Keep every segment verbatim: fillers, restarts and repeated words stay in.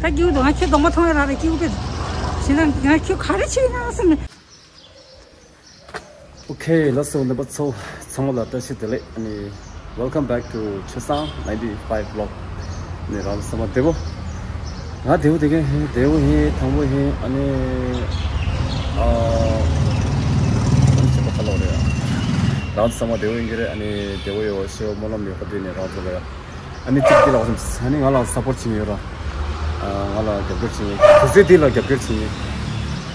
ད་སྐྱིད་པོ་འདུག་ང་ཁྱོད་གདོང་པ་མཐོང་ཡ་རག་ལས་སྐྱིད་པོ་དེ། བྱས་ན་ང་ཁྱོད་ག་རེ་བྱེད་ཀྱི་ཡིན་ན་བསམ་ནས། ཨོ་ཁེ། ལགས་སོ། རྣམ་པ་ཚོ་ཚང་མ་ལ་བཀྲ་ཤིས་བདེ་ལེགས། ཨ་ནི། Welcome back to ཆོས་བཟང་ninety five vlog། ཨ་ནི་རང་ཚང་མ་བདེ་པོ། ང་བདེ་པོ་བདེ་མཁན་ཧེ། བདེ་པོ་ཧེ། ཐང་པོ་ཧེ། ཨ་ནི། ཨ། ཨ་ནི་བྱས་པ་ཁ་ལོག་རེད་ཡ། རང་ཚང་མ་བདེ་པོ་ཡིན་གྱི་རེད། ཨ་ནི་བདེ་པོ་ཡོད་ཤེས་སྨོན་ལམ་ཡོད་པ་དེ་ནས་རང་ཚོ་ལ་ཡ། ཨ་ནི་གཅིག་འདི་ལ་བསམ། ཨ་ནི་ང་ལ་སབ་པོར་བྱེད་མཁན་ཡོད་ར། ཨ། ང་ལ་རྒྱབ་སྐྱོར་བྱེད་མཁན། དུས་ཚོད་འདི་ལ་རྒྱབ་སྐྱོར་བྱེད་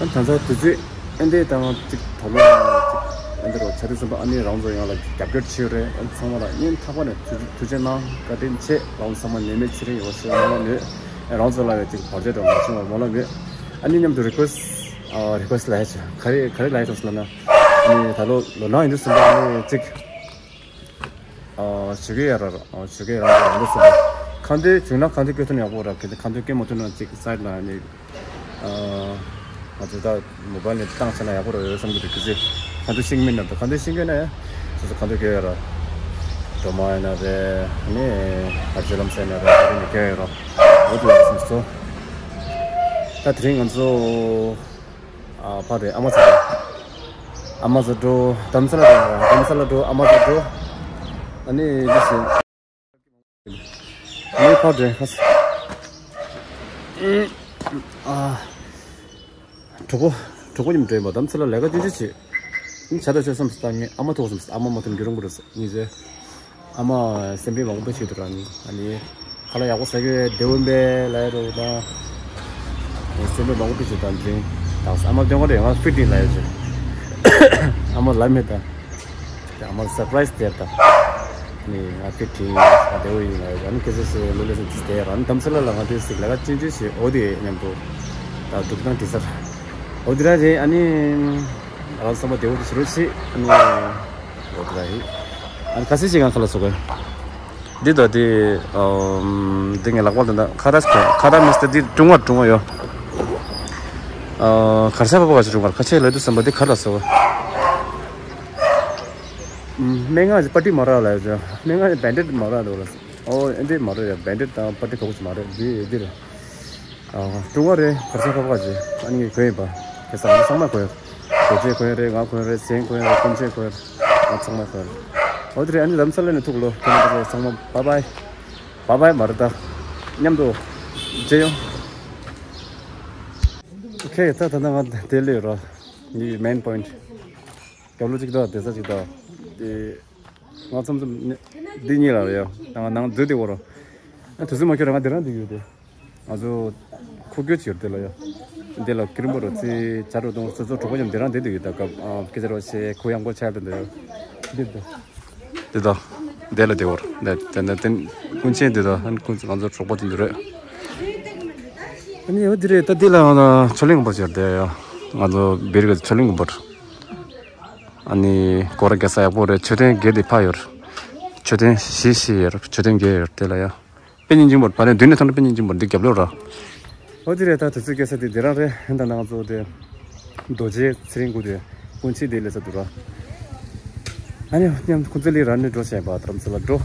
མཁན། ཨ་ནི་ད་ལྟ་དུས་ཚོད་ཨེ་འདྲས་དང་གཅིག་ད་ལོ་གཅིག་ཨེ་འདྲས་རོ་ཆ་དུས་ཙམ་པ། ཨ་ནི་རང་ཚོ་ཡང་ལ་རྒྱབ་སྐྱོར་བྱེད་རེད། ཨ་ནི་ཚང་མ་ལ་སྙིང་ཐག་པ་ནས་ཐུགས་ཐུགས་རྗེ་གནང་། བཀའ་དྲིན་ཆེ། རང་ཚང་མ་ནད་མེད་ཚེ་རིང་ཡོང་བ་ཞུ་བ་སྨོན་ལམ་ཡོད། ཨ། རང་ཚོ་ལ་ཡང་གཅིག་བར་ཆད་འགྲོ་མ་བྱུང་བ་སྨོན་ལམ་ཡོད། ཨ་ནི་མཉམ་དུ་རི་ཀུ་ཨེ་སི་ཊི། ཨ། རི་ཀུ་ཨེ་སི་ཊི་ལ་ཡ་ཆ་ག་རེ་ག་རེ་ལ་ཡ་ཐོག་སོང་ལབ་ན། ཨ་ནི་ད་ལོ་ལོ་ན་ཡིན་དུས་ཙམ་པ་ཨ་ནི་གཅིག་ཨ། ཞོགས་ཀས་ཡར་ར། ཨ། ཞོགས་ཀས་རང་རང་འདུག་སེ་འདུག་ཁ་འདོན་བྱུང་ན་ཁ་འདོན་སྐད་ཐོན་ཡག་པོ་ར། གལ་ཏེ་ཁ་འདོན་སྐད་མ་ཐོན་ན་གཅིག་སའིཌ་ལ་ནི། ཨ། ང་ཚོ་ད་མོ་བྷལ་ནས་བཏང་བྱས་ན་ཡག་པོ་ར་ཡོད་བསམ་གྱི་འདུག་གལ་སྲིད་ཁ་འདོན་ཤེས་ཀྱི་མེད་ན། ད་ཁ་འདོན་ཤེས་ཀྱི་ན་ཡང་སོ་སོ་ཁ་འདོན་སྐད་ཡོད་ར། སྒྲོལ་མ་ཡིན་ན་རེད། ཨ་ནི་གར་བྱེད་ལམ་སེང་ཡིན་ན་རེད། ཨ་རི་ནས་སྐད་ཡོད་ར། འོ་དེ་ལ་སོ་སོ། ད་དེ་རིང་ང་ཚོ། ཨ། ཕར་རེད། ཨ་མ་ཚ། ཨ་མ་ཚ་འགྲོ། རྡ་རམ་ས་ལ་འགྲོ། རྡ་རམ་ས་ལ་འགྲོ། ཨ་མ་ཚ་འགྲོ། ཨ་ནི་འདི་བྱས། ཨ་ནི་ཕར་རེད། ཁ་སང་། ཨ། གྲོགས་པོ། གྲོགས་པོ་མཉམ་འགྲོ་ཡིན་པ། རྡ་རམ་ས་ལ་ལས་ཀ་ཅི་ཅི་བྱེད། ཨ་ནི་བྱ་ད་བྱ་བསམ་སོང་། ད་ངས་ཨ་མ་ཐུག་བསམ་སོང་། ཨ་མ་མ་ཐུག་རྒྱུན་རིང་པོ་རེད་ཟེར། ཉི་ཟེར། ཨ་མ་སེམས་པའི་མང་པོ་བྱེད་འདུག་ར་ནི། ཨ་ནི་ཁ་ལག་ཡག་པོ་ཟ་གི་བདེ་པོ་མེད་ལབ་ཡ་རོ་དང་། སེམས་པའི་མང་པོ་བྱེད་དང་འདྲིང་དང་། ཨ་མ་སྟོན་ག་རེ་ང་ཕིཊ་ཡིན་ལབ་ཡ་བྱས། ཨ་མ་ལབ་མེད་ད། ཨ་མ་སར་པ་རའི་སི་སྟེར་ད། ཨ་ནི་ང་ཕིཊ་ཡིན། ང་བདེ་པོ་ཡིན་ལབ་ཡ་བྱས། ཨ་ནི་ཁ་སང་སེ་ལོ་ལེ་སི་ཏིས་དེ་ར་ནི་རྡ་རམ་ས་ལ་ལ་ང་དེ་སིག་ལ་ཀ་ཅིན་ཅིན་ཞེས་འོ་དེ་མཉམ་དུ་ད་འདུག་དང་དེ་སར། འོ་དེ་ར་རེད། ཨ་ནི། རང་བསམ་པ་བདེ་པོ་དེ་བྱེད་རོགས་བྱེད། ཨ་ནི། འོ་དེ་ར་ཡིན། ཨ་ནི་ཁ་སང་ཅིག་ང་ཁ་ལག་བཟོ་གི། འདི་དང་འདི། ཨམ། འདི་ངའི་ལག་པ་དང་། ད་ཁ་ར་ཁ་ར་མི་སྟེ་འདི་ཀྲུང་བ་ཀྲུང་བ་ཡོད། ཨ། གར་ས་པ་པ་ག་ཅི་ཀྲུང་བ་ཁ་ཆེ་ལ་དུ་བསམ་པ་འདི་ག་ལ་བཟོ་གི། ཨམ། སྨན་ཁང་གི་པ་ཏི་མ་རག་ལ་ཡོད། སྨན་ཁང་གི་བེན་ཌེཌ་མ་རག་འདུག་ལ། ཨོ། ཨེ་འདི་མ་རེད་ཡ། བེན་ཌེཌ་དང་པ་ཏི་ག་གོ་ཅི་མ་རེད། འདི་འདི་རེད། ཨ། ཀྲུང་བ་རེད། གར་ས་པ་པ་ཅི། ཨ་ནི་ངས་གོན་ཡིན་པ། ཁ་སང་ང་ཚང་མ་གོན་ཡོད། རྡོ་རྗེ་གོན་རེད། ང་གོན་རེད། ཟན་གོན་རེད། སྐུ་མཆེད་གོན་རེད། ང་ཚང་མ་གོན་རེད། འོ་དེ་རེད། ཨ་ནི་རྡ་རམ་ས་ལ་ནས་ཐུག་ལོ། ཁྱེད་རྣམ་པ་ཚོ་ཚང་མ་བཱའི་བཱའི། བཱའི་བཱའི་མ་རེད་ད། མཉམ་དུ་མཇལ་ཡོང་། ཨོ་ཁེ། ད་ད་ལྟ་ང་དེ་ལ་ཡོད་ར། འདི་མེན་པོ་ཡིན་ཊི། རྒྱབ་ལོགས་གཅིག་དང་བསྡད་ས་གཅིག་དང་། དེ་ང་ཚོ་ཚོ་འདི་གཉིས་ལ་ཡོད། ནང་ནང་འཛུལ་དེ་འོ་ར། ཨ། དུས་ཚོད་མ་འཁྱོལ་ར་ང་འདི་རང་འདི་ཡོད་དེ། ང་ཚོ་ཁུག་ཀྱོག་ཅིག་ཡོད་དེ་ལ་ཡ། འདི་ལ་ཀི་རིམ་པོ་རོ་ཚི་ཇ་རོ་དང་སོ་སོ་གྲོགས་པོ་མཉམ་འདི་རང་འདི་འདི་ཡོད་ད། སྐབས་སྐད་ཆ་རོ་བྱེད། གུ་ཡངས་པོ་ཆགས་དེ་འདི་ཡོད། འདི་འདི། འདི་དང་། འདི་ལ་འདི་བོར་འདི་འདི་འདི་འདི། ཀུན་མཁྱེན་འདི་དང་། ཨ་ནི་ཀུན་ང་ཚོ་གྲོགས་པོ་དེ་འདི་རེད། ཨ་ནི་འོ་འདི་རེད། ད་འདི་ལ་ང་ཚོ་ཆོས་གླིང་དགོན་པ་ཅིག་ཡོད་དེ་ཡ། ང་ཚོ་སྦིར་གི་ཆོས་གླིང་དགོན་པ་རེད། ཨ་ནི་སྒོ་ར་རྒྱག་ས་ཡག་པོ་རེད། མཆོད་རྟེན་བརྒྱད་དེ་ཕར་ཡོད། མཆོད་རྟེན་བཞི་བཞི་ཡོད། མཆོད་རྟེན་བརྒྱད་ཡོད་དེ་ལ་ཡ། དཔེ་སྙིང་རྗེ་པོ་རེད། ཕ་རན་མདུན་ནས་མཐོང་ན་དཔེ་སྙིང་རྗེ་པོ་རེད། འདི་རྒྱབ་ལོགས་ར། འོ་དེ་རེད། ད་དུས་ཚོད་སྐྱེལ་ས་དེ་འདི་རང་རེད། ད་ང་ཚོ་དེ་རྡོ་རྗེ་ཚེ་རིང་སྐུ་དེ་སྤུན་མཆེད་དེ་ལས་ས་འདུག་ར། ཨ་ནི་མཉམ་ཁོང་ཚོ་ལས་ར་ནས་འགྲོ་བྱས་པ་རྡ་རམ་ས་ལ་འགྲོ།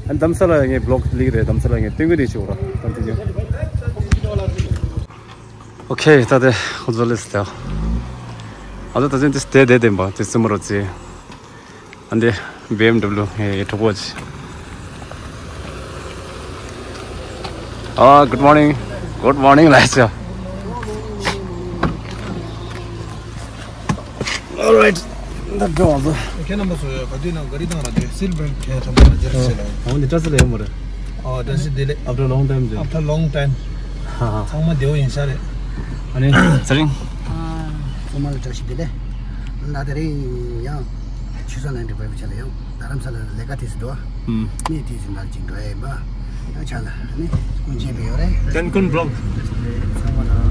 ཨ་ནི་རྡ་རམ་ས་ལ་ངའི་བི་ལོག་ལིག་རེད། རྡ་རམ་ས་ལ་ངས་སྟོན་གི་དེ་ཞུ་ར། ད་དེ་ཉོ། ཨོ་ཁེ། ད་དེ་ཁོང་ཚོ་ལས་ས་དེ། ཨ་ད་ད་ཅན་དེ་དེ་དེ་དེ་འབའ་དེ་སི་མོ་རོ་ཚེ། ཨ་འདི་བི་ཨེམ་ཌབ་ལུ་ངའི་གྲོགས་པོ་ཅིག་ཨ། Good morning. Good morning ལ་ཅོ། All right. ད་འགྲོ་བ། ཁྱེད་རྣམ་པ་ཚོ་ག་དུས་ནང་ག་རི་བཏང་ར་དེ་སིལ་བེལ་ཊི་ཁྱེད་ཐམ་པ་ལ་ཇེར་སི་ལ། ཨ་འདི་ཏྲ་སི་ལ་ཡོད་མ་རེད། ཨ་ཏྲ་སི་དེ་ལེ། After long time. After long time. ཧ་ཧ། ཚང་མ་བདེ་པོ་ཡིན་ས་རེད། ཨ་ནི་ཚེ་རིང་། ཨ་ཚང་མ་ལ་བཀྲ་ཤིས་བདེ་ལེགས། ད་དེ་རིང་ཡང་ཆོས་བཟང་ནའིན་ཊི་ཕའིབ་ཆ་ལ་ཡང་རྡ་རམ་ས་ལ་ལས་ཀ་དེ་སུ་འགྲོ་བ། ཨུམ། ནས་དེ་ཟིན་པར་ཅིག་འགྲོ་ཡ་ཡིན་པ། ཡང་ཆ་ལ་ནི་ཀུན་མཁྱེན་པས་ཡོད་རེད། ཀན་ཀུན་བི་ལོག་ཚང་མ་ལ་ང་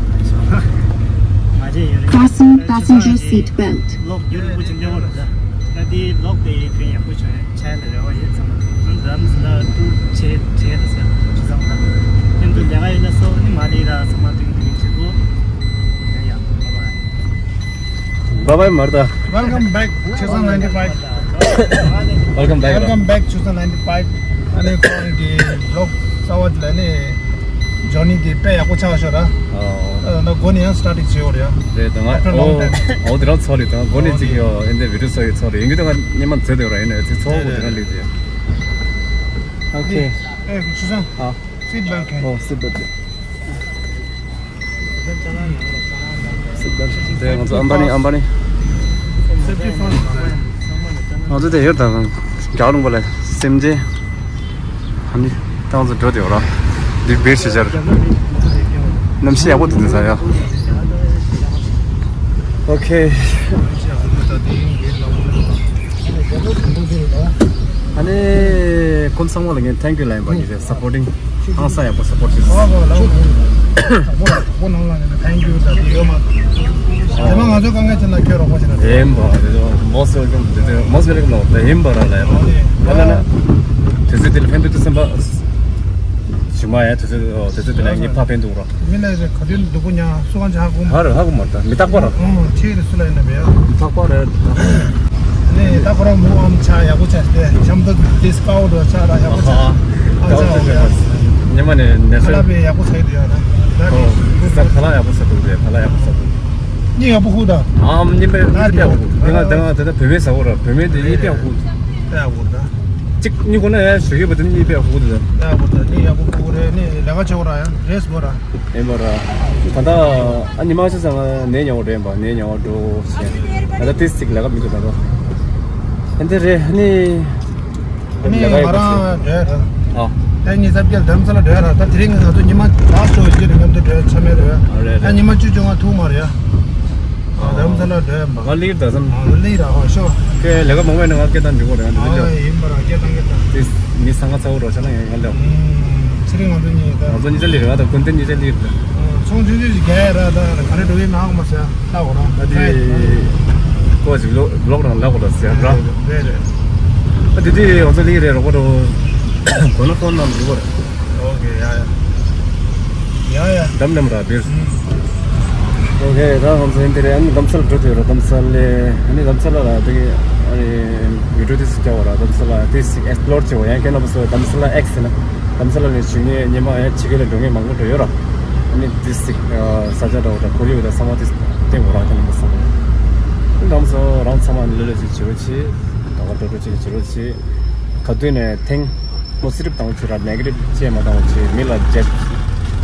ཅན་ཡོད་རེད། Fasten passenger seat belt. བི་ལོག་རྒྱུན་རིང་པོ་ཅིག་འདེམས་པ་རེད་ད། ད་དེ་བི་ལོག་དེ་དཔེ་ཡག་པོ་བྱུང་ཡ་ཆ་ལ་རེ་བ་ཡོད་ཚང་མ། རྡ་རམ་ས་ལ་ཏུ་ཆེ་ཆེ་རེད་ཟེར་ཆུ་ཚང་ད། དེ་ཚོ་ལས་ཀ་ཡིན་ན་སོ་ནི་མ་ལི་ར་ཚང་མ་དུང་དུང་བྱེད་དགོས། ཡ་ཡ། Bye bye མར་ད། Welcome back ཆོས་བཟང་ནའིན་ཊི་ཕའིབ། Welcome back. Welcome back ཆོས་བཟང་ནའིན་ཊི་ཕའིབ། ཨ་ནི་ཁོང་གི་བི་ལོག་གསར་པ་དེ་ལ་ནི་ ཇོ་ནི་དེ་དཔེ་ཡག་པོ་ཆགས་ཤོག་ར། ཨོ། ཨ་ན་འགོ་ནས་ཡང་སི་ཊར་ཊིང་བྱེད་འོ་ར་ཡ། རེད་ད་ང་། After long time. ཨོ་དེ་རང་ཚོ་རེད་ད་འགོ་ནས་ཅིག་ཡོ་ཨེ་འདྲ་བི་ཌི་ཡོ་བཟོ་ཡི་ཚོ་རེད་ཡིན་གྱི་ད་ང་སྙེ་མ་མཛེས་དེ་ར་ཡིན་ན་ཅིག་ཚོགས་འོ་དེ་རང་ལས་དེ། ཨོ་ཁེ། ཨེ་ཁུ་ཆུ་སང་། ཨ། སིཊ་བེལ་ཊི་གན། ཨོ་སིཊ་བེལ་ཊི། སིཊ་བེལ་ཊི། དེ་ང་ཚོ་ཨམ་བ་ནི་ཨམ་བ་ནི། སེཕ་ཊི་ཕར་སི་ཊི། ང་ཚོ་དེ་ཡོད་ད་རྒྱ་ལུང་པ་ལ་སེམས་ཅན། ཨ་ནི་ཏང་ཙུ་འགྲོ་དེ་ཡོད་ར། འདི་བེར་ཞེ་ཆར། གནམ་གཤིས་ཡག་པོ་འདུག་འདི་ས་ཡ། ཨོ་ཁེ། ཨ་ནི་ཁོང་ཚང་མ་ལ་ངས་ཐེང་ཀིའུ་ལབ་ཡིན་པ་ཡིན་རེད། སཔོར་ཊིང་། ཧང་སང་ཡག་པོ་སཔོར་ཊི་བྱེད་སོང་། ཨོ་ལགས་ལགས། ཨོ་ནང་ལ་ནས་ཐེང་ཀིའུ་ད་དེ་ཡོད་མ། དེ་མ་ང་ཚོ་དཀའ་ངལ་ཆེ་ན་ཁྱོད་རོགས་པ་བྱེད་ན། དེ་ཡིན་པ་དེ་ཚོ་མོ་སི་ཝེལ་ཀམ། དེ་ཚོ་མོ་སི་ཝེལ་ཀམ་ལོ་དེ་ཡིན་པ་ར་ལ་ཡ། ཨོ་ལེ། ད་ལ་ན་དུས་ཚོད་དེ་ལ་ཕན་ཐོགས་དུས་ཙམ་པ། ཞུ་མ་ཡ་དུས་ཚོད་དུས་ཚོད་དེ་ལ་ངས་ཕ་ཕན་འདུག་ར། མི་ལ་ཡ་ག་དུས་འདུག་གོ་ཉ་སུ་གང་ཆ་ཧ་གོ་མ། ཧ་ར་ཧ་གོ་མ་ད་མི་རྟག་པ་ར། ཨོ་ཁྱེད་རེ་སུ་ལ་ཡིན་ན་མེད་ཡ། མི་རྟག་པ་རེད། ནས་ད་ཁོ་རང་མོ་ཨམ་ཆ་ཡག་པོ་ཆ་སྟེ་འཆམ་ད་དེ་སི་ཀའུ་ཌི་ཆ་ར་ཡག་པོ་ཆ། ཨ་ཨ་ཆ་ཡག་པོ་ཆ། ཉི་མ་ནས་ནས་ཁ་ལག་སོ། པའི་ཡག་པོ་ཆ་ཡི་འདུག་ཡ་ད། ད་ཨོ་དེ་ས་ཁ་ལག་ཡག་པོ་ཆ་འདུག་རེད། ཁ་ལག་ཡག་པོ་ཆ་འདུག་གཉིས་ཡག་པོ་ཧུ་ད། ཨམ་གཉིས་པའི་གཉིས་པའི་ཧུ། དེ་ང་དེ་ང་དེ་ད་བོད་མེད་ཟ་འོ་ར། བོད་མེད་དེ་གཉིས་པའི་ཧུ། ད་ཡག་པོ་ད། གཅིག་གཉིས་ཁོ་ན་ཡ་ཞུ་གི་བ་དེ་གཉིས་པའི་ཧུ་ད། ད་ཡག་པོ་ད་གཉིས་ཡག་པོ་ཧུ་རེད། ནི་ལས་ཀ་བྱེད་འོ་ར་ཡ་རེས་འོ་ར། ཡིན་པ་ར། ད་ལྟ་ཨ་ཉི་མ་ཤི་ཚང་ནས་ཉོ་འོ་རེད་པ། ནས་ཉོ་འོ་འགྲོ་ཞེས། ད་ལྟ་ཏིས་ཅིག་ལས་ཀ་མི་འདུག་ད་ལྟ། ཨ་འདི་རེད་ནི། ནི་ལས་ཀ་ཡོད་པ་ཞིག་ང་རང་འགྲོ་ཡ་ར། ཨ། ད་ཉི་ཤུ་རྩ་བརྒྱད་ལ་རྡ་རམ་ས་ལ་འགྲོ་ཡ་ར། ད་དེ་རིང་ང་ཚོ་ཉི་མ་ལ་སོ་ཡི་རིང་མཉམ་དུ་འགྲོ་ཡ་ཆ་མེད་རེད། ཨ་རེད་ད་རེད། ཉི་མ་བཅུ་བཅོ་ལྔ་ཐུག་མ་རེད་ཡ། ཨ་རྡ་རམ་ས་ལ་འགྲོ་ཡ་མ། ང་ལིར་ད་སམ། ཨ་ལིར་ར་ཨ་ཤོ། ཁྱེད་ལས་ཀ་མང་བས་ན་ང་སྐད་བཏང་འཇུག་གོ་རེད། ང་འདི་ཨ་འདྲ་ཡིན་པ་ར་སྐད་བཏང་སྐད་བཏང་། དེ་མི་སང་ང་ཚ་བོ་རོ་ཆ་ན་ཡང་ང་ལེའོ། ཚེ་རིང་ང་ཚོ་གཉིས་ད། ང་ཚོ་གཉིས་ཆ་ལིར་ང་ད་ཀུན་ཏན་གཉིས་ཆ་ལིར་ད། ཚོང་ཆུང་ཆུང་ཞིག་རྒྱག་ཡ་ར་ད་ག་རེ་འགྲོ་གི་མ་ཧ་གོ་མ་ཟེར་ལྟ་གོ་ར། ཨ་དེ་ཀོ་ཞིག་ལོ་ལོག་རང་ལ་གོ་ར་ཟེར་ར། རེད་རེད། ཨ་དེ་དེ་ང་ཚོ་ལིར་རེད་རོགས་པ་རོ། གོ་ན་ཕོན་ནང་འགྲོ་གོ་ར། ཨོ་ཁེ་ཡ་ཡ། ཡ་ཡ། འགྲམ་ནས་མ་ར་བིར། ཨོ་ཁེ་ད་ང་ཚོ་ཡིན་དེ་རེད། ཨ་ནི་རྡ་རམ་ས་ལ་འགྲོ་དུས་ར་རྡ་རམ་ས་ལ་ཨ་ནི་རྡ་རམ་ས་ལ་ལ་དེ་གི་ཨ་ནི་བི་ཌི་ཡོ་དེ་ཚོ་རྒྱག་བ་ར། རྡ་རམ་ས་ལ་དེ་ཚོ་ཨེག་སི་པི་ལོར་བྱེད་བ་ཡང་ཁྱེད་རྣམ་པ་ཚོ་རྡ་རམ་ས་ལ་ཨེག་ཟེར་ན་རྡ་རམ་ས་ལ་ནས་བྱུང་ངེས་ཉི་མ་ཡང་ཕྱི་རྒྱལ་ལ་འགྲོ་ངེས་མང་པོ་འགྲོ་ཡོད་ར། ཨ་ནི་དེ་ཚོ་ས་ཆ་འདྲ་བོ་དང་ཁོར་ཡུག་དང་ཚང་མ་དེ་སྟེང་བ་ར་ཁྱེད་རྣམ་པ་ཚོ་རྡ་རམ་ས་རང་ཚང་མ་ལོ་ལོ་ཅིག་བྱེད་རོགས་བྱེད། ད་ག་འགྲོ་འགྲོ་ཅིག་བྱེད་རོགས་བྱེད། ག་དུས་ནས་ཐེངས། མོ་སི་ཊིབ་བཏང་བྱས་ར་ནེ་གེ་ཊིབ་ཅེས་མ་བཏང་བྱས་མི་ལ་རྒྱབ།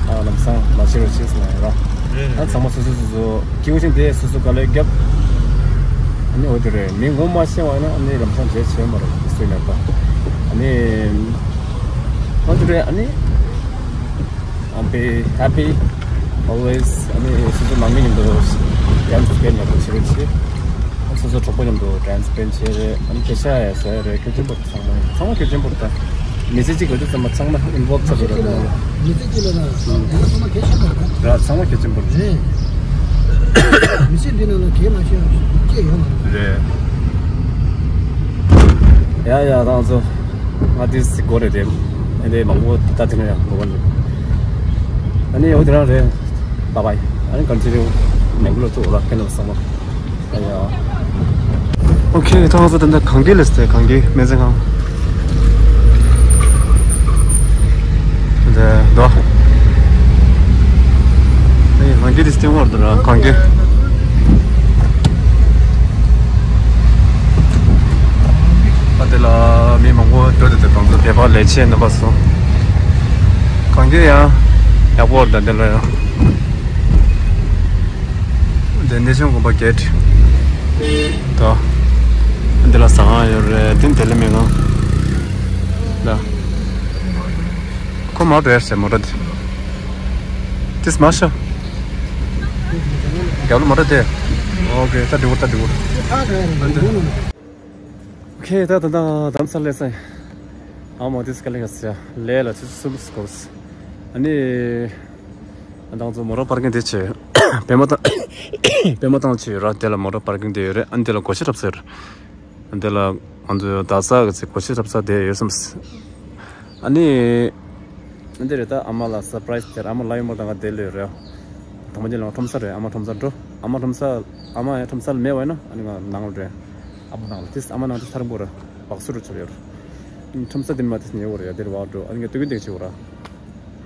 ཨ་ལམ་སང་མ་བྱེད་རོགས་བྱེད་ཟེར་ན་ཡོད་ར། རེད་ཨ་རེད། ཚང་མ་སོ་སོ་སོ་སོ་སྐྱིད་པོ་ཅན་དེ་སོ་སོ་དཀའ་ལས་རྒྱབ། ཨ་ནི་འོ་དེ་རེད། མི་ངོ་མ་ཤེས་པ་ཡིན་ན་ཨ་ནི་ལམ་སང་བྱེད་བྱེད་མ་རེད་སུས་མེད་པ། ཨ་ནི་འོ་དེ་རེད། ཨ་ནི་I'm be happy always. ཨ་ནི་སོ་སོ་ནང་མི་མཉམ་དུ་ཊའིམ་སྤེན་ཡག་པོ་བྱེད་རོགས་བྱེད། སོ་སོ་གྲོགས་པོ་མཉམ་དུ་ཊའིམ་སྤེན་བྱེད་རེད། ཨ་ནི་སྐད་ཆ་ཡ་ཟེར་རེད། ཁྱོད་ཆེན་པོ། ཚང་མ་ཚང་མ་གལ་ཆེན་པོ་རེད་ད། མི་ཚེ་གཅིག་ལ་དུས་ཙམ་པ་ཚང་མ་ཨིན་བོལབ་ཆགས་དགོས་རེད་ད། མི་ཚེ་གཅིག་ལ་ན་ཡང་ཚང་མ་གལ་ཆེན་པོ་རེད་ད། ར་ཚང་མ་གལ་ཆེན་པོ་རེད། རེད། མི་ཚེ་འདི་ནང་ལ་གལ་མ་ཆེ་བ་ཅི་ཡོད་མ་རེད། རེད། ཡ་ཡ་རང་ཚོ་ང་དེ་སི་གོ་རེད་དེ། ཨེ་འདྲའི་མང་པོ་ད་དེ་ནས་ཡང་གོ་བ་འདུག་ཨ་ནི་འོ་དེ་རང་རེད། བཱའི་བཱའི། ཨ་ནི་ཀོན་ཊི་ནིའུ་མེང་ག་ལོར་དུ་འོ་ལ་ཁེ་ནོ་སང་མ། ཨོ་ཁེ། ད་ང་ཚོ་ད་ལྟ་གངས་སྐྱིད་ལ་ཟེར། གངས་སྐྱིད་སྨན་རྩིས་ཁང་། འདི་འདུག་ཨེ་གངས་སྐྱིད་དེ་སྟེང་བར་འདུག་ར། གངས་སྐྱིད། ཨ་དེ་ལ་མི་མང་པོ་འགྲོ་དེ་འདུག་གང་ཚོ་བོད་པ་ལས་བྱེད་རྣམ་པ་ཚོ། གངས་སྐྱིད་ཡང་ཡག་པོ་འདུག་འདི་ལ་ཡང་། འདི་གནས་ཆུང་དགོན་པ་གེ་ཊི། ད། འདི་ལ་ཟ་ཁང་ཡོད་རེད། དེ་འདི་ལ་མི་གང་། ལ། ཁོ་མ་འགྲོ་ཡ་ཟེར་མོ་ཊ་དེ། དེས་མ་ཤོ། རྒྱབ་ལ་མོ་ཊ་དེ། ཨོ་ཁེ། ད་འགྲིག་གོ་ད་འགྲིག་གོ་ཨོ་ཁེ། ད་ད་ད་རྡ་རམ་ས་ལ་སླེབས་སོང་། ཨ་མ་དེ་སྐད་ལ་ཡ་ཟེར་ལས་ལ་ཆུ་ཚོད་གསུམ་འགོར་སོང་། ཨ་ནི། ཨ་ད་ང་ཚོ་མོ་ཊ་པར་ཀིང་དེ་བྱས། པད་མ་ཐང་། པད་མ་ཐང་བྱས་ཡོད་ར། དེ་ལ་མོ་ཊ་པར་ཀིང་དེ་ཡོད་རེད། ཨ་ནི་དེ་ལ་སྒོ་ཕྱེ་འཁྲབ་ཟེར། ཨ་ནི་དེ་ལ་ང་ཚོ་རྡ་ས་གི་ཚེ་སྒོ་ཕྱེ་འཁྲབ་ས་དེ་ཡོད་བསམ། ཨ་ནི། ཨ་ནི་དེ་རེད། ད་ཨ་མ་ལ་སར་པ་རའི་སི་སྟེར། ཨ་མ་ལ་ཡོད་མ་ད་ང་དེ་ལོས་རེད། དང་པོ་ཉིད་ལ་ཁྲོམ་ས་རེད། ཨ་མ་ཁྲོམ་ས་འགྲོ། ཨ་མ་ཁྲོམ་ས། ཨ་མ་ཡང་ཁྲོམ་ས་ལ་མེད་པ་ཡིན་ན་ཨ་ནི་ང་ནང་ལ་འགྲོ། ཨ་མ་ནང་ལ་དེ་ཨ་མ་ནང་དེ་ཐར་འགོ་ར་བག་སུ་རུ་ཆོར་ཡོད། ཁྲོམ་ས་དེ་མ་དེ་ཉེ་བོ་རེད་ཡ། དེར་བག་འགྲོ། ཨ་ནི་ང་སྟོད་གིན་དེ་ཆེ་བོ་ར།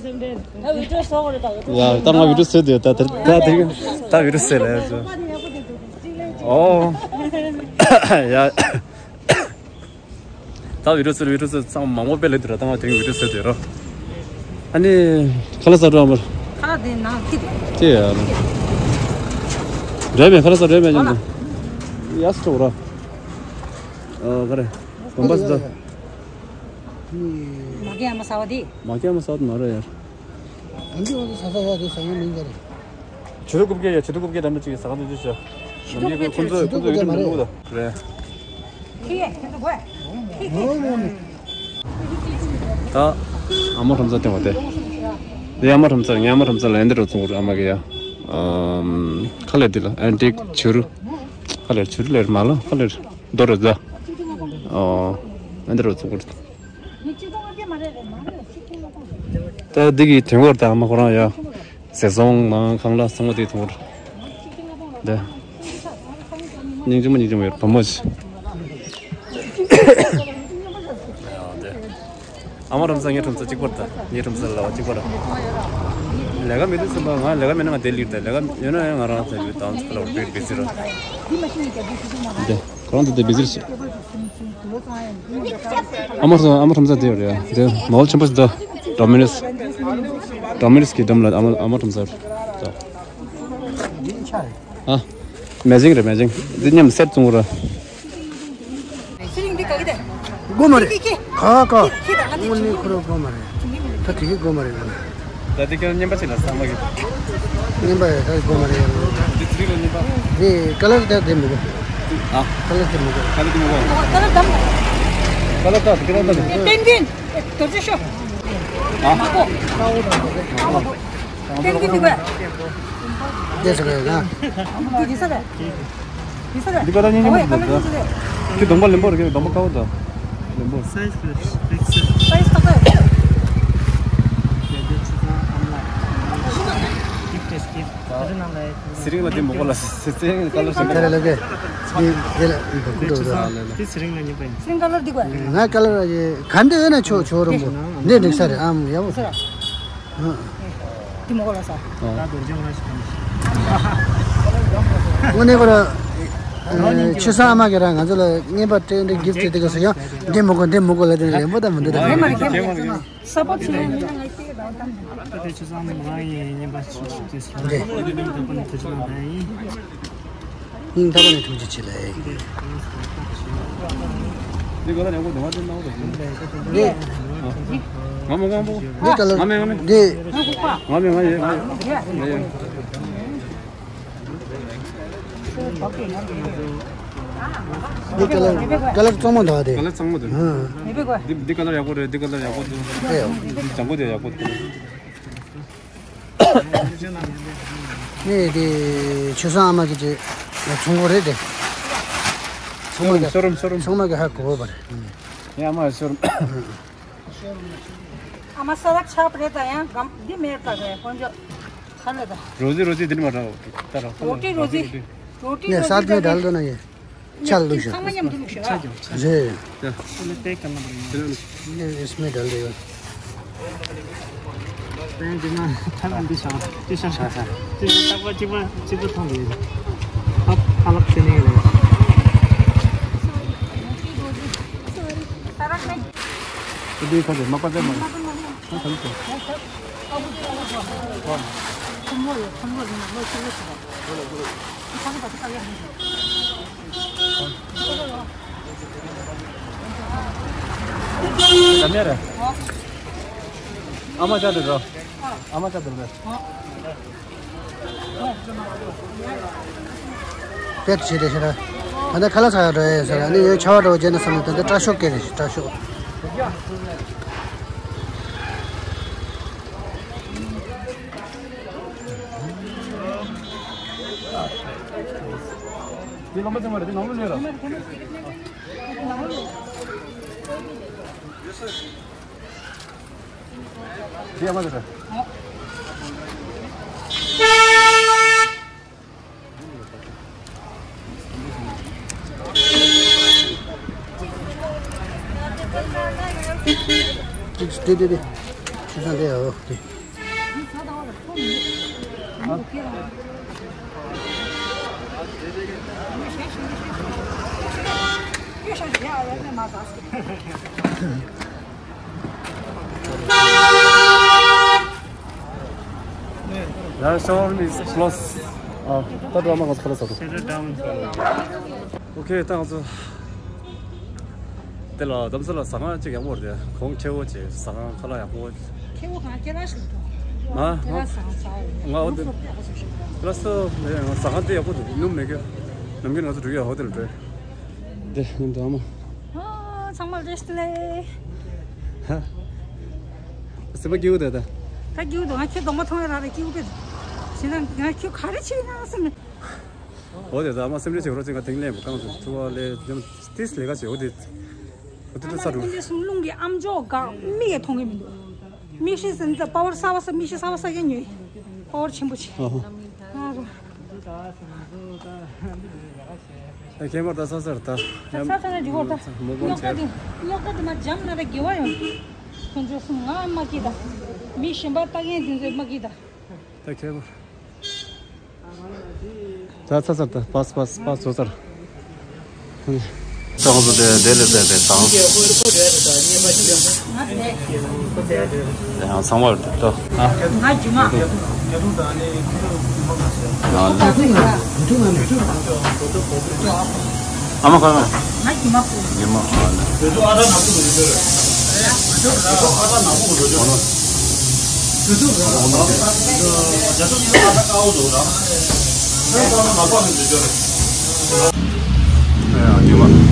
ད་བི་ཌིའོ་བཟོ་དགོས་རེད་ད། ཡ་ད་ང་བི་ཌིའོ་བཟོས་འདུག་ད་དེ་ད་དེ་ད་བི་ཌིའོ་བཟོས་ལ་ཡ་ཚོ། ཨོ། ཡ། ད་བི་ཌིའོ་བཟོས་བི་ཌིའོ་བཟོས་ཚང་མ་མང་པོ་དཔེ་ལེན་འདུག་ར། ད་ང་དེ་རིང་བི་ཌིའོ་བཟོས་འདུག་ར། ཨ་ནི་ཁ་ལག་ཟ་འགྲོ་ཨ་མར། ཁ་ལག་དེ་ནང་ཁྱི་དེ། ཅི་ཡ་ལ། རེད་མེད་ཁ་ལག་ཟ་རེད་མེད་ཀྱང་འདུག་ཡ་སི་ཊོག་ར། ཨ་ག་རེ། གོམ་པ་སི་ད། མ་གི་ཨ་མ་ཟ་བ་དེ། མ་གི་ཨ་མ་ཟ་བ་དེ་མ་རེད་ཡ། ཨ་འདི་འོ་ཟ་ས་ཡ་དེ་ཟ་ཡ་མིན་ག་རེད། ཆུ་ཐུག་རྐུབ་ཀྱི་ཡ་ཆུ་ཐུག་རྐུབ་ཀྱི་འདྲ་མི་གཅིག་ཟ་ག་འདུག་ཅི་ཤ། ནམ་ཡིན་ཁོ་ཁོ་ཚོ་ཁོ་ཚོ་ཡུ་ཊུབ་ནང་ལུག་ད་རེད། ད་ཨ་མ་ཁྲོམ་ཚ་སྟེང་བ་དེ། འདི་ཨ་མ་ཁྲོམ་ཚ་ངའི་ཨ་མ་ཁྲོམ་ཚ་ལ་ཡན་དེ་རུ་བཙོང་གོ་ཨ་མ་གི་ཡ། ཨམ། ཁ་ལེར་འདི་ལ་ཨན་ཏིག་ཆུ་རུ། ཁ་ལེར་ཆུ་རུ་ལེར་མ་ལ་ཁ་ལེར་རྡོ་རུ་ཛ། ཨོ། ཡན་དེ་རུ་བཙོང་གོ་ད་འདི་གི་དོན་གོ་ད་ཨ་མ་ཁོ་རང་ཡ། ཟས་སོང་ནང་ཁང་གླ་ཚང་མ་དེ་ཐོར། དེ། སྙིང་རྗེ་མོ་སྙིང་རྗེ་མོ་ཡོད་བུ་མོ་ཞིག་ཨ་མ་ཁྲོམ་ཚ་ངའི་ཁྲོམ་ཚ་གཅིག་པར་ད་ངའི་ཁྲོམ་ཚ་ལ་བ་གཅིག་པར། ལས་ཀ་མེད་དུས་ཙམ་པ་ང་ལས་ཀ་མེད་ན་ང་དེ་ལིར་ད་ལས་ཀ་ཡོད་ན་ཡང་ང་རང་ཚ་ཡོད་དང་ཚ་ལ་བར་བེད་བེད་ཟེར། དེ་ཁོ་རང་དེ་དེ་བེད་ཟེར། ཨ་མ་ཨ་མ་ཁྲོམ་ཚ་དེ་རེད་དེ་མོལ་ཆེན་པོ་ཞིག་འདུག་ཌོ་མི་ནོས། ཌོ་མི་ནོས་ཀྱི་འགྲམ་ལ་ཨ་མ་ཨ་མ་ཁྲོམ་ཚ་རེད། ཨ། མེ་ཇིང་རེད་མེ་ཇིང་། འདི་མཉམ་སེ་ཊི་བཙོང་ར། སི་རིང་འདི་ག་གི་དེ། དགོས་མ་རེད། ཁྱི་ཁྱི་ཁྱི་ད་ཨ་ནི་ཁྱི་ཁྱི་ད་ཨ་ནི་དངོས་གནས་ཁོ་རང་དགོས་མ་རེད། ད་དེ་གི་དགོས་མ་རེད་ལ། ད་དེ་ཁྱེད་རང་རྔན་པ་ཅིག་ལ་ས་མ་གི། རྔན་པ་ཡ་ད་དགོས་མ་རེད་ཡ། འདི་ཚི་རིང་ལ་རྔན་པ། འདི་ཀ་ལར་ད་དེ་མི་དགོས། ཨ། ཀ་ལར་དེ་མི་དགོས། ཀ་ལར་དེ་མི་དགོས། ཀ་ལར་དམ། ཀ་ལར་ད་ཀ་ལར་ད་མི་དགོས། ཏན་ཏན། ཨེ་རྡོ་རྗེ་ཤོག་ཨ། མ་གོ། ཏན་ཏན་འདི་གོ། འདི་ཟེར་གི་ཡོད་ན། འདི་འདི་ཟེར་རེད། འདི་ཟེར་རེད། འདི་ཀ་ད་སྙིང་རྗེ་མོ་འདུག་ད། ཁྱི་གདོང་པ་ལེན་པོ་རེད་གདོང་པ་དཀར་པོ་ད། ལེན་པོ། སའི་ཛི་ཁ་ཤས་ཁ་ཤས། སའི་ཛི་ཁ་ཤས། སི་རིང་ལ་དེ་མོ་གོ་ལ་སི་རིང་ཀ་ལར་ཞིག་དེ་ལ་ལབ་གི། འདི་དེ་ལ་འདི་གོ་ཀུ་ཏོ་ད། དེ་སི་རིང་ལ་ཉེ་པ་ཡིན། སི་རིང་ཀ་ལར་འདི་གོ། ང་ཀ་ལར་ཡེ་ག་འདི་ཡོད་ན་ཆོ་ཆོ་རོ་མོ། འདི་འགྲིག་ས་རེད་ཨམ་ཡ་བོ། འདི་མོ་གོ་ལ་ས། དངོས་གནས་ཁོ་ར། ཆུ་སྲང་ཨ་མ་གི་ར་ང་ཚོ་ལ་རྔན་པ་སྤྲད་འདྲ་གིབ་སྤྲད་དེ་ག་སོ་ཡང་འདི་མོ་གོ་འདི་མོ་གོ་ལ་དེ་ལེན་པོ་ད་མི་འདུག་ད། ས་པོ་ཆུ་ལ་མི་ན་ང་སྐྱེ་གི་ད་དམ། ད་དེ་ཆུ་སྲང་ནི་མ་ཡིན་རྔན་པ་ཆུ་ཆུ་དེ་སོ། འདི་ད་པོ་ནི་ཐུ་ཆུ་ལ་ད་ཡིན། སྙིང་ཐག་པ་ནས་ཐུགས་རྗེ་ཆེ་ལེ། འདི་ག་ལ་ཡག་པོ་འདུག་ང་དེ་ནང་དུ་ཡིན། འདི། ང་མོ་ང་མོ། འདི་ག་ལ། ང་མེ་ང་མེ། འདི། ང་མེ་ང་ཡེ་ང་ཡེ། ང་ཡེ། འདི་ཀ་ལར་ཀ་ལར་གཙང་མ་འདུག་དེ། ཀ་ལར་གཙང་མ་འདུག་ཨང་། འདི་འདི་ཀ་ལར་ཡག་པོ་རེད། འདི་ཀ་ལར་ཡག་པོ་འདུག་ཨེ་ཡོ། འདི་ལྗང་ཁུ་དེ་ཡག་པོ་འདུག་ནས་དེ་ཆོས་བཟང་ཨ་མ་གི་ཅེ་ཚོང་གོ་རེད་དེ། ཚོང་མ་གི་ཤོ་རུམ་ཤོ་རུམ། ཚོང་མ་གི་ཧ་གོ་བ་རེད། ཡ་མ་ཤོ་རུམ། ཨ་མ་ས་རག་ཆག་པ་རེད། ད་ཡང་གམ་འདི་མེད་པ་རེད། དཀོན་མཆོག་ཁ་ལ་ད། རོ་ཟི་རོ་ཟི་འདི་མ་ར་ད་ར། རོ་ཏི་རོ་ཟི། རོ་ཏི་ནས་རོ་ཟི་ས་ད་མེད་ད་ལ་ད་ན་ཡེ། ཆ་ལུགས་ཤོག་ཚང་མ་མཉམ་དུ་ལུགས་ཤོག་ར། རེད། ཡ། ཨ་ལེ་ཏེ་ཀ་ན་པ་རེད། ཡ། ཨེ་སྨི་ད་ལེ་ཡོད། ཏེ་འདི་ན་ཐ་ན་འདི་ཤ་འདི་ཤ་ཤ་ཤ་འདི་ཤ་ཏག་པ་གཅིག་པ་གཅིག་པ་མཐོང་གི་ཡོད། ཧ་ཧ་ལབ་ཤེས་ནི་རེད། འདི་ཁ་ཅིག་མ་པ་ཏེ་མ་ཁ་ཁ་ཁ། ཨ་མ་ཅག་དེ་རོ། ཨ་མ་ཅག་དེ་རོ། དཔེ་བྱེད་དེ་ཤེས་ར། ད་ལྟ་ཁ་ལག་ཟ་ཡག་འགྲོ་ཡས་ཟེར་ར། ནི་ཡོད་ཆ་བ་འགྲོ་བྱས་ན་བསམ་ནས་ད་ལྟ་སྐྲ་ཤོག་སྐྱེས་རེད། སྐྲ་ཤོག་འདི་ལམ་པ་ཅན་མ་རེད། འདི་ནང་ལོགས་སླེབས་ར། འདི་ཡ་མ་རེད་ར། འདི་འདི་འདི། ཆུ་ཚང་འདི་ཡ་འོ་འདི། ཡ་ཤོར་མི་ལོས། ཨ་ད་འགྲོ་མ་ག་ཚོད་ལ་ས་ཏོ། ཨོ་ཁེ་ད་ང་ཚོ། དེ་ལ་དམ་ས་ལ་ཟ་ཁང་གཅིག་ཡག་པོ་རེད། གོང་ཁེ་བོ་ཅིག་ཟ་ཁང་ཁ་ལག་ཡག་པོ། ཁེ་བོ་གང་ཁེ་ལག་ཞིག་འདུག་ང་ཁེ་ལག་ཟ་ཁང་ཟ་ཡོད། ང་འོ་དེ་ཁེ་ལག་ཟ་ཁང་དེ་ཡག་པོ་འདུག་སྣུམ་མེད་ཀི། ནམ་རྒྱུན་ང་ཚོ་འགྲོ་གི་ཡ་ཧོ་ཏེལ་འགྲོ། དེ་ནི་འདུག་ཨ་མ། ཨ་ཚང་མ་བཀྲ་ཤིས་བདེ་ལེགས། ཧ། སེམས་པ་སྐྱིད་པོ་འདུག་ད། ད་སྐྱིད་པོ་འདུག་ང་ཁྱེད་གདོང་པ་མཐོང་ཡ་རག་རེད། སྐྱིད་པོ་དཔེ་འདུག་བྱས་ཙང་ང་ཁྱོད་ག་རེ་བྱས་ན་བསམ་ནས། འོ་དེ་ད་ཨ་མ་སེམས་ཁྲལ་བྱེད་རོགས་བྱེད། ང་དེང་ལས་མ་གང་དུ་ཐུ་བ་ལས་ཉམས་ཏིས་ལས་ཀ་བྱེད། འོ་དེ་འོ་དེ་ཨ་ཏི་མ་ས་རུ་ཀུན་གྱི་གསུང་རླུང་གི་ཨམ་ཅོག་འགག་མིག་གིས་མཐོང་གི་མི་འདུག་མིག་ཤེལ་ཟེར་ན་པ་ཝར་གསར་པ་ས་མིག་ཤེལ་གསར་པ་ས་ཡ་ཉོས། པ་ཝར་ཆེན་པོ་ཆེ། ཨོ་ཧོ། ཨ་རོ། ཨ་ཁྱེད་མར་ད་ས་སར་ད། ད་ས་ས་ན་འཇུག་གོ་ད། མོ་གོང་ཉོག་ད་ཆེ། དེ་ཉོག་ད་དེ་མ་འཇམ་ན་ད་དགེ་བ་ཡོང་། ཁོང་ཚོ་གསུང་ང་མ་སྐྱིད་ད། མི་གཞན་པ་ལྟ་མཁན་དེ་ཚོས་མ་སྐྱིད་ད། ད་ཁྱེད་མར། ད་ཚ་ཚར་ད་པཱས་པཱས་པཱས་བཟོ་ཚར། ཏོག་ཙམ་དེ་དེ་ལས་བསྡད་དེ་དང་། དེ་ཡང་ཚང་མར་ཏོ། ང་རྒྱུ་མ། ང་ལ། ཨ་མ་ཁ་ང་། ང་རྒྱུ་མ་ཕུ། རྒྱུ་མ་ཨ་ལ།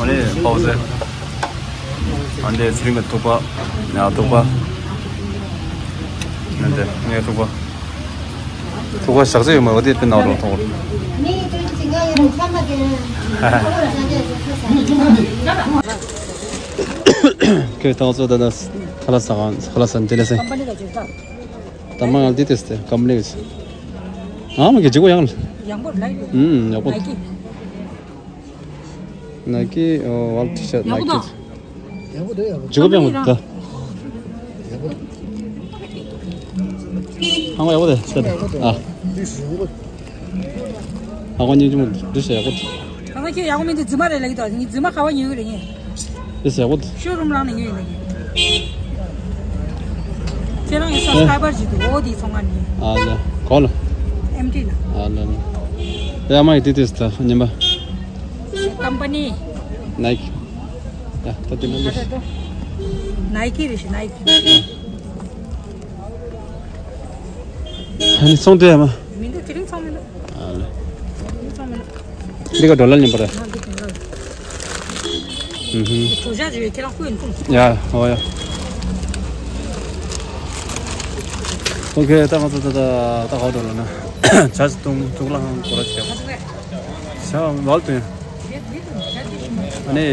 ཨ་ནི་པའོ་ཟེ། ཨ་འདི་ཚེ་རིང་གི་ཐུག་པ། ཡ་ཐུག་པ། ཨ་འདི་ངའི་ཐུག་པ། ཐུག་པ་ཞག་ཚི་ཡོད་མ་རེད་དེ་དེ་ནང་རུ་ཐོག་ཁྱོད་ཐང་ཚོ་ད་ད་ཁ་ལག་ཟ་ཁང་ཁ་ལག་ཟ་འདི་ལས་སེ། ད་མ་ང་འདི་དེ་སྟེ་ཀམ་པ་ནི་གི་ཨ་མ་གི་ཇི་གོ་ཡང་ཡག་པོ་ལ་ཡོད། ཨུམ་ཡག་པོ། ནའི་ཀི། ནའི་ཀི་ཝལ་ཊི་ཤར་ཡག་པོ་ནའི་ཀི་འདུག་ཇི་གོ་ཡང་འདུག་ད་ཨ་མ་ཡག་པོ་དེ་ཤ་དེ་ཨ། ཨ་ཁོ་ཉིན་ཅུ་མོ་འདི་ཤ་ཡག་པོ་འདུག་ད་ལྟ་ཁྱོད་ཡག་པོ་མིན་འདུག་རྫུན་མ་རེད་ལབ་ཀྱི་འདུག་ངས་རྫུན་མ་ག་བ་ཉོས་ཀྱི་རེད་ངས། དེ་ཟེར་བོ། ཤོ་རུམ་རང་ནས་ཉོས་ཡིན་ལ་ངས། ཁྱེད་རང་གི་སབ་སི་ཀ་རའི་བར་ཅིག་འདུག་འོ་དེའི་ཚོང་ཁང་ནས། ཨ་ལ། གོ་ལ། ཨེམ་ཊི་ལ། ཨ་ལ་ལ། ཡ་མ་ཡི་དེ་དེ་ཟེར་ཉན་པ། ཀམ་པ་ནི། ནའི་ཀི། ཡ་ད་དེ་ནང་ཨ་ད་དུ། ནའི་ཀི་རེད་ཤི་ནའི་ཀི། ཨ་ནི་ཚོང་དེ་ཡ་མ། མི་འདུག་དེ་རིང་ཚོང་མི་འདུག་ཨ་ལ། དེ་རིང་ཚོང་མི་འདུག་འདི་ག་ཌོ་ལར་ཉིན་པར། ཨུ་ཧུམ། ཡ། ཨོ་ཡ། ཨོ་ཁེ། ད་ང་ཚོ་ད་ད་ད་ག་ཌོ་ལར་ན། ཇ་ཟ་འཐུང་གཙུག་ལག་ཁང་སྐོར་ར་བྱས། ཇ་ཝལ་དུ། ཨ་ནི་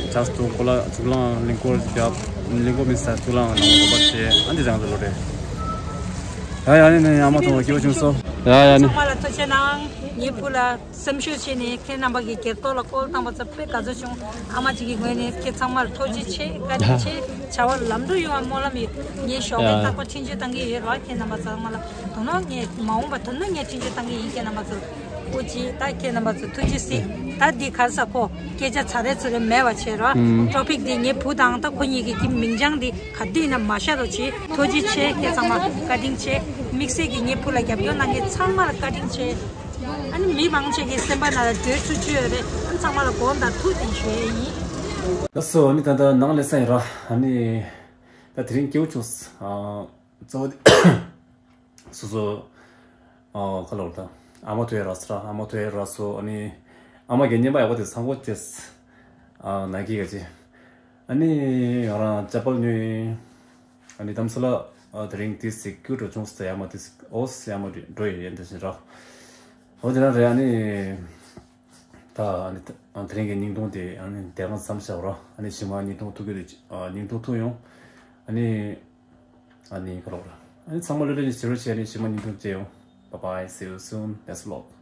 ཇ་ཟ་འཐུང་གཙུག་ལག་གཙུག་ལག་ཁང་གླིང་སྐོར་རྒྱབ། གླིང་སྐོར་མིན་ས་གཙུག་ལག་ཁང་ནང་ལ་སྐོར་ར་བྱས། ཨ་འདི་ཅང་ཚོ་ལོ་རེད། ཡ་ཡ། ཨ་ནི་ནི་ཨ་མ་ཐུང་བ་སྐྱིད་པོ་བྱུང་སོང་། ཡ་ཡ། ཨ་ནི། ཚང་མ་ལ་ཐུགས་རྗེ་གནང་། ངའི་བུ་ལ་སེམས་ཤུགས་བྱས་ནས་ཁྱེད་རྣམ་པ་གི་སྒེར་ཐོག་ལ་ཀོལ་བཏང་བ་ཚོ་དཔེ་དགའ་ཚོར་བྱུང་། ཨ་མ་གཅིག་གི་ངོས་ནས་ཁྱེད་ཚང་མ་ལ་ཐུགས་རྗེ་ཆེ། བཀའ་དྲིན་ཆེ། བྱ་བ་ལམ་འགྲོ་ཡོང་བ་སྨོན་ལམ་ཡོད། ངའི་ཞོགས་པའི་ཡ། རྟག་པར་འཕྲིན་བཅོལ་བཏང་གི་ཡོད་ར། ཁྱེད་རྣམ་པ་ཚང་མ་ལ་དོ་སྣང་། ངས་མ་འོངས་པ་དོ་སྣང་ངས་འཕྲིན་བཅོལ་བཏང་གི་ཡིན། ཁྱེད་རྣམ་པ་ཚོ་ལ་ཐུགས་རྗེ། ད་ཁྱེད་རྣམ་པ་ཚོ་ཐུགས་རྗེ་གཟིགས། ད་འདི་ག་ས་ཁོ་སྐད་ཆ་ཚ་རེ་ཚུ་རེ་མེད་པ་བྱས་ར། ཨུམ། ཊོ་པིག་འདི་ངའི་བུ་དང་ད་ཁོ་གཉིས་ཀྱི་མིང་བྱང་འདི་ག་དུས་ན་མ་ཤར་རོགས་བྱེད། ཐུགས་རྗེ་ཆེ། ཁྱེད་ཚང་མ་བཀའ་དྲིན་ཆེ། དམིགས་བསལ་གྱི་ངའི་བུ་ལ་རྒྱབ་སྐྱོར་གནང་མཁན་ཚང་མ་ལ་བཀའ་དྲིན་ཆེ། ཨ་ནི་མི་མང་ཆེ་གི་སེམས་པ་ན་ལ་འདོད་ཆུ་ཆུ་ཡོད་རེད། ཨ་ནི་ཚང་མ་ལ་དགོངས་དག་ཐུགས་བདེན་ཞུ་ཡས་ཡིན། ལགས་སོ། ཨ་ནི་ད་ལྟ་ནང་ལས་ས་ཡིན་ར། ཨ་ནི་ད་དེ་རིང་སྐྱིད་པོ་བྱུང་། ཨ། གཙོ་བོ་དེ་སོ་སོ། ཨ། ཁ་ལོར་ད་ཨ་མ་ཐུ་ཡ་ར་སོ་ར། ཨ་མ་ཐུ་ཡ་ར་སོ། ཨ་ནི་ཨ་མ་གི་ཉེན་པ་ཡག་པོ་དེ་ཚང་པོ་དེ། ཨ། ན་གི་ག་ཅི། ཨ་ནི་ང་རང་ཅ་པལ་ཉོས། ཨ་ནི་དམ་སུ་ལ། ཨ། དེ་རིང་དེ་སི་ཀུ་འགྲོ་བྱུང་སྟེ་ཡ་མ་དེ་སི་ཨོ་སི་ཡ་མ་འགྲོ་ཡི་ཡན་དེ་བཞིན་ར། ཨོ་དེ་རང་རེད། ཨ་ནི་ད་ཨ་ནི་ད་དེ་རིང་གི་བརྙན་ཐུང་དེ་ཨ་ནི་དེ་རང་མཚམས་བཞག་ར། ཨ་ནི་ཞི་མ་བརྙན་ཐུང་ཐུག་གི་རེད། ཨ། བརྙན་ཐུང་ཐུག་ཡོང་། ཨ་ནི་ཨ་ནི་ཁ་ལོ་ར། ཨ་ནི་ཚང་མ་ལོ་རེ་ནི་ཟེར་བ་བྱས། ཨ་ནི་ཞི་མ་བརྙན་ཐུང་མཇལ་ཡོང་། Bye bye, see you soon, next vlog.